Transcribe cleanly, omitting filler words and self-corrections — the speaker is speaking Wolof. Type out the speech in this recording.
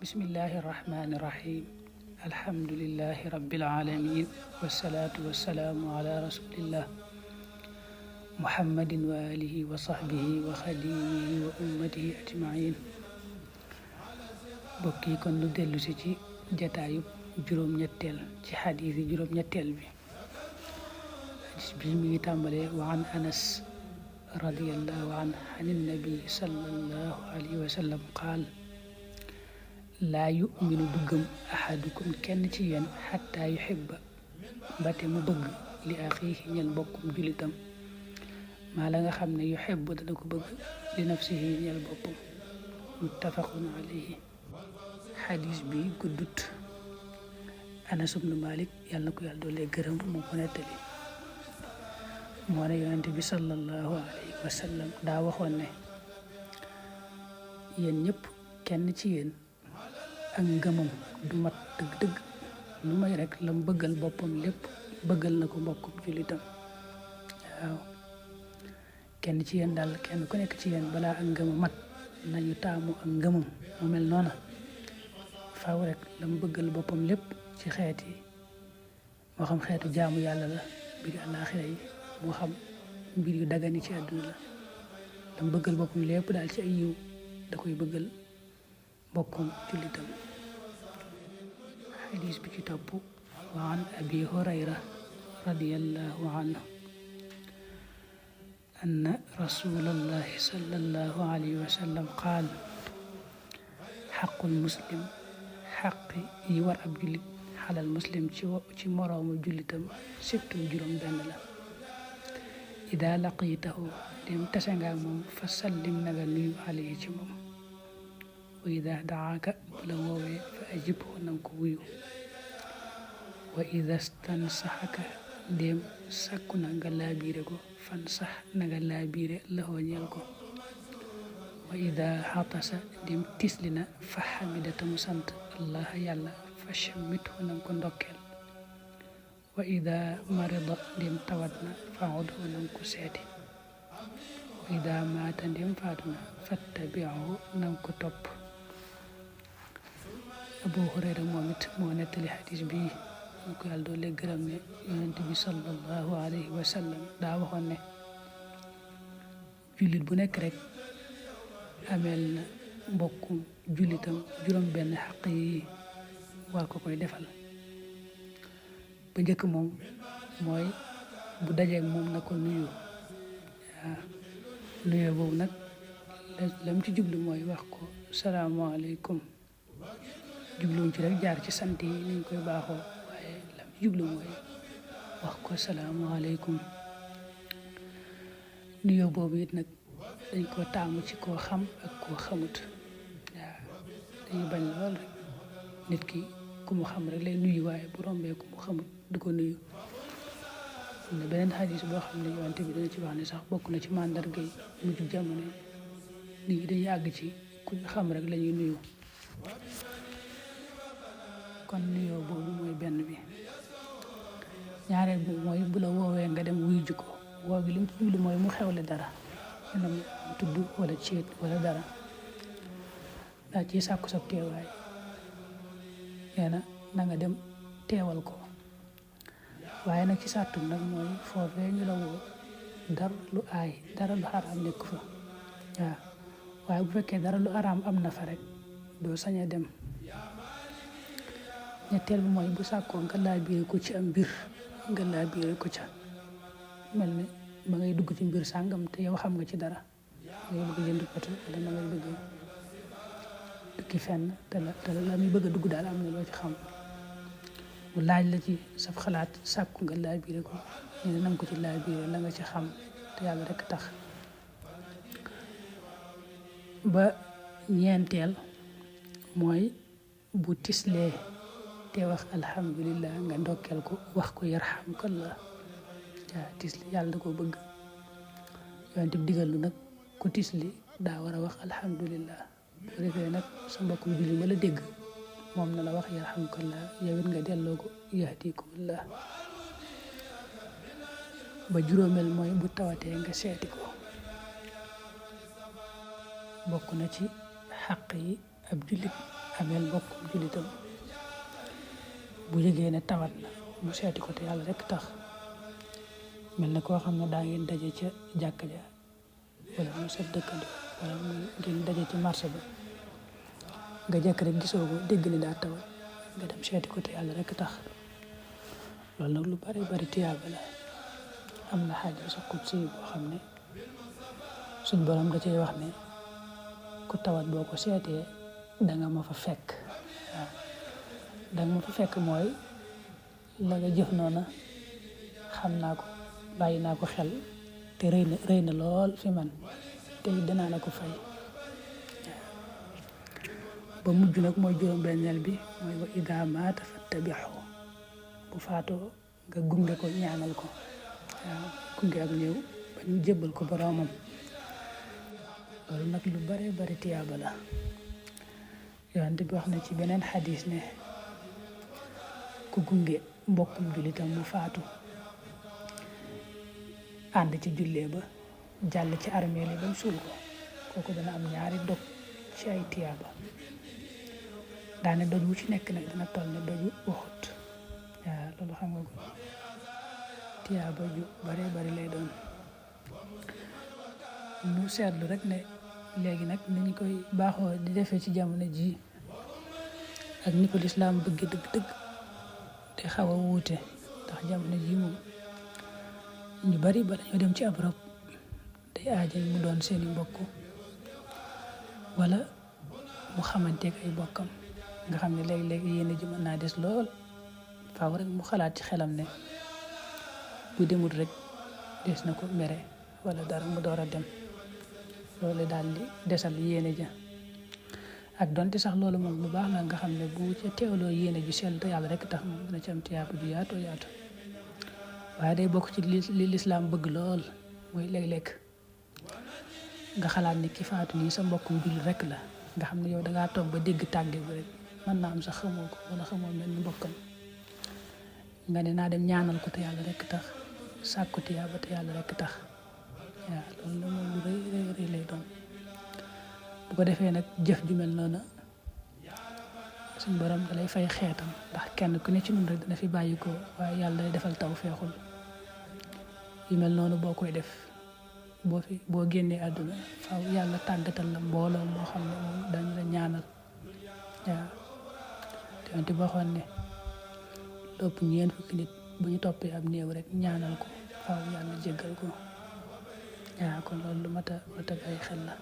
bismillahi irrahmani irrahim alhamdulillahi rabbil alamin wassalatu wassalamu ala rasulillah muhammadin wa alihi wa sahbihi wa xadimihi wa ummatihi ajmain. bokk yi kon nu dellu si ci jataayub juróom-ñetteel ci xadiis yi juróom-ñetteel bi. xadiis bi mi ngi tàmbalee wa an anas radiyallahu an nabi sallallahu alayhi wa sallam qaal laa yuminu du gëm ahadukum kenn ci yéen xataa yuhibba mbate mu bëgg li axiihi ñeel bokkum julitam maa la nga xam ne yuhibbu dana ko bëgg li nafsihi ñeel boppam. muttafaqun alayhi. xadis bi guddut. Anas ibnu Malik yàlla na ko yàlla doole gërëm moo ko nettali. moo ne yonent bi sallallahu alayhi wa sallam daa waxoon ne yéen ñëpp kenn ci yéen ak ngëmam du mat dëgg-dëgg lu may rek lam bëggal boppam lépp bëggal na ko mbokkum jullitam. waaw kenn ci yéen daal kenn ku nekk ci yéen balaa ak ngëmam mat nañu taamu ak ngëmam mu mel noona faaw rek lam bëggal boppam lépp ci xeet yi moo xam xeetu jaamu yàlla la mbiri àllaaxira yi moo xam mbir yu dagani ci àdduna la lam bëggal boppam lépp daal ci ay yiw da koy bëggal mbokkum jullitam. xadis bi ci topp wa an abi hurayra radiyallahu anhu anna rasulallahi sallallahu alayhi wa sallam qaal xaqul muslim xaqi yi war ab jullit xalal muslim ci moroomu jullitam sittum juróom benn la. ida laqitahu dem tase nga moom fa sallim naga nuyu alayhi ci moom. wa ida daaka bu la woowee fa ajibhu nanga ko wuyu. wa ida stansaxaka ndéem sàkku na nga laabiire ko fan sax na nga laabiire laxoo ñeel ko. wa ida xatasa ndéem tisli na fa xamidata mu sant allah yàlla fa chammithu nanga ko ndokkeel. wa ida marida ndéem tawat na fa udhu nanga ko seeti. wa ida maata ndéem faatu na fattabi'hu nanga ko topp. Abu Hurayra moom it moo nettali xadis bi ñu ko yàlla doole gërëm ne yonent bi sallallahu alayhi wa sallam daa waxoon ne jullit bu nekk rek ameel na mbokkum jullitam juróom benn xaq yi war ko koy defal. ba njëkk moom mooy bu dajeeg moom na ko nuyu. waaw nuyu boobu nag lam ci jublu mooy wax ko salaamaaleykum. jubluwuñ ci rek jaar ci sant yi niñ koy baaxoo waaye lam jublu mooy wax ko salaamaaleykum. nuyoo boobu it nag dañ koo taamu ci koo xam ak koo xamut. waaw dañuy bañ lool rek nit ki ku mu xam rek lay nuyu waaye bu rombee ku mu xamut du ko nuyu. am na beneen xadis boo xam ne yonent bi dana ci wax ne sax bokk na ci màndarga yi mujj jamono nit ñi dañuy àgg ci ku ñu xam rek la ñuy nuyu. kon nuyoo boobu mooy benn bi. ñaareel bi mooy bu la woowee nga dem wuyu ji ko woo gi li mu ci jublu mooy mu xewle dara mu tudd wala ceet wala dara daa ciy sàkku sa teewaay nee na nga dem teewal ko waaye nag ci sàttum nag mooy foofee ñu la woo dara lu aay dara lu xaraam nekk fa. waaw waaye bu fekkee dara lu araam am na fa rek doo sañ a dem. ñetteel bi mooy bu sàkkoo nga laabiire ko ci am mbir nga laabiire ko ca mel ne ba ngay dugg ci mbir sàngam te yow xam nga ci dara ngay bëgg jënd oto wala na ngay bëgg dukki fenn te la muy bëgg a dugg daal am na loo ci xam mu laaj la ci saf xalaat sàkku nga laabiire ko ñu ne nanga ko ci laabiire la nga ci xam te yàlla rek tax. ba ñeenteel mooy bu tislee te wax alhamdulillah nga ndokkeel ko wax ko yarhamkallah. waaw tisli yàlla da ko bëgg yonent bi digal lu nag ku tisli daa war a wax alhamdulillah. bu ko defee nag sa mbokkum julli ma la dégg moom na la wax yarhamkallah yow it nga delloo ko yahdikumullah. ba juróomeel mooy bu tawatee nga seeti ko. bokk na ci xàq yi ab jullit ameel mbokkum jullitam bu yëgee ne tawat na mu seeti ko te yàlla rek tax mel na koo xam ne daa ngeen daje ca jàkka ja wala mu sa dëkkandoo wala mu ngeen daje ci marché ba nga jekk rek gisoo ko dégg ni daa tawat nga dem seeti ko te yàlla rek tax loolu nag lu bari tiyaaba la. am na hadiis qudsi boo xam ne suñ borom da cay wax ne ku tawat boo ko seetee danga ma fa fekk waaw danga ma fa fekk mooy la nga jëf noona xam naa ko bàyyi naa ko xel te rëy na lool fi man te dinaa la ko fay ba mujj nag mooy juróom-benneel bi mooy wa idaa maata fattabi'hu bu faatoo nga gunge ko ñaanal ko waaw gunge ak néew ba ñu jébbal ko boroomam loolu nag lu bari tiyaaba la. Yonent bi wax na ci beneen xadis ne ku gunge mbokkum jullitam mu faatu ànd ci jullee ba jàll ci armeel yi ba mu suul ko kooku dana am ñaari dog ci ay tiyaaba daane doj wu ci nekk nag dina toll ne doju Uhud waaw loolu xam nga ko tiyaaba ju bari lay doon. mu seetlu rek ne léegi nag ni ñu koy baaxoo di defee ci jamono ji ak ni ko lislaam bëgg dëgg te xaw a wuute ndax jamono ji moom ñu bari bala ñoo dem ci ab rob day aaja mu doon seeni mbokk wala mu xamanteeg ay bokkam nga xam ne léegi yéen ji mën naa des lool faaw rek mu xalaat ci xelam ne bu demul rek des na ko mere wala dara mu door a dem loolu daal di desal yéene ja ak donte sax loolu moom lu baax la nga xam ne bu ca teewloo yéene ju sell te yàlla rek tax moom dina ci am tiyaaba ju yaatu waaye day bokk ci li lislaam bëgg lool mooy léeg-léeg nga xalaat ni ki faatu nii sa mbokkum jullit rek la nga xam ne yow dangaa toog ba dégg tàgge bi rek mën naa am sax xamoo ko wala xamoo mel ni mbokkam nga ne naa dem ñaanal ko te yàlla rek tax sàkku tiyaaba te yàlla rek tax waaw loolu la moom lu rëy lay doon. bu ko defee nag jëf ju mel noonu suñ borom da lay fay xeetam ndax kenn ku ne ci ñun rek dina fi bàyyi ko waaye yàlla day defal taw feexul yu mel noonu boo koy def boo génnee àdduna faaw yàlla tàggatal la mbooloo moo xam ne moom dañu la ñaanal waaw te boo xoon ne lépp ñeent fukki nit bu ñu toppee ab néew rek ñaanal ko faaw yàlla jéggal ko waaw kon loolu lu mat a bàyyi xel la.